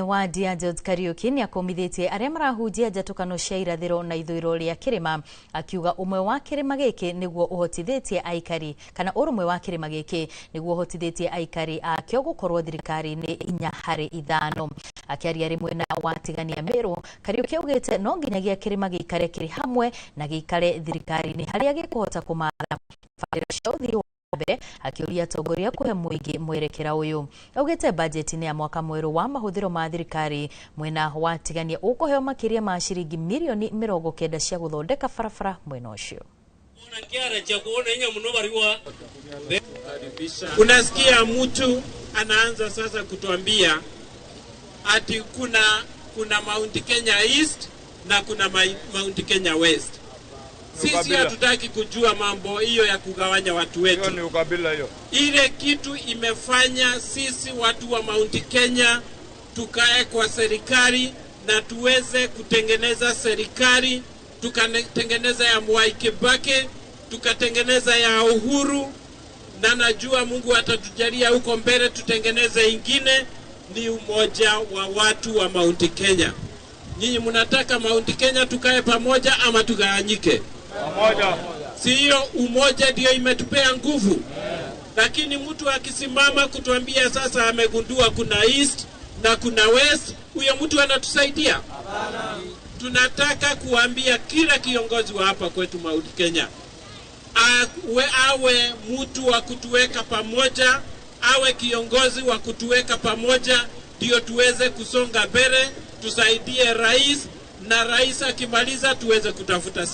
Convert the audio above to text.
Wa George Kariuki nĩ akũmithĩtie arĩa marahunjia njatũkano cia irathĩro na ithũĩro rĩa kĩrĩma, akiuga ũmwe wa kĩrĩma gĩkĩ nĩguo ũhotithĩtie aikari kana ũrũmwe wa kĩrĩma gĩkĩ nĩguo ũhotithĩtie aikari akĩo gũkorwo thirikari-inĩ 4 harĩ 5. Akĩaria rĩ mwena wa Tigania Meru, Kariuki augĩte no nginyagia kĩrĩma gĩikare kĩrĩ hamwe na gĩikare thirikari-inĩ harĩa gĩkũhota kũmatha tabarĩra cia ũthii wa mbere, akĩũria atongoria kũhe mũingĩ mwerekera ũyũ. Augĩte bajeti-inĩ ya mwaka mwerũ wa mahũthĩro ma thirikari, mwena wa Tigania ũkũheo makĩria ma ciringi mirioni 90 cia gũthondeka barabara mwena ũcio. Unasikia mtu anaanza sasa kutuambia ati kuna Mount Kenya East na kuna Mount Kenya West. Sisi hatutaki kujua mambo hiyo ya kugawanya watu Hiyo wetu. Ni ukabila hiyo. Ile kitu imefanya sisi watu wa Mount Kenya tukae kwa serikali na tuweze kutengeneza serikali, tukatengeneza ya Mwai Kibaki, tukatengeneza ya Uhuru, na najua Mungu atatujalia huko mbele tutengeneze ingine. Ni umoja wa watu wa Mount Kenya. Nyinyi mnataka Mount Kenya tukae pamoja ama tugawanyike? Pamoja. Si hiyo umoja ndio imetupea nguvu? Lakini mtu akisimama kutuambia sasa amegundua kuna East na kuna West, huyo mtu anatusaidia? Tunataka kuambia kila kiongozi wa hapa kwetu Mount Kenya awe mtu wa kutuweka pamoja, awe kiongozi wa kutuweka pamoja, ndio tuweze kusonga mbele, tusaidie rais, na rais akimaliza tuweze kutafuta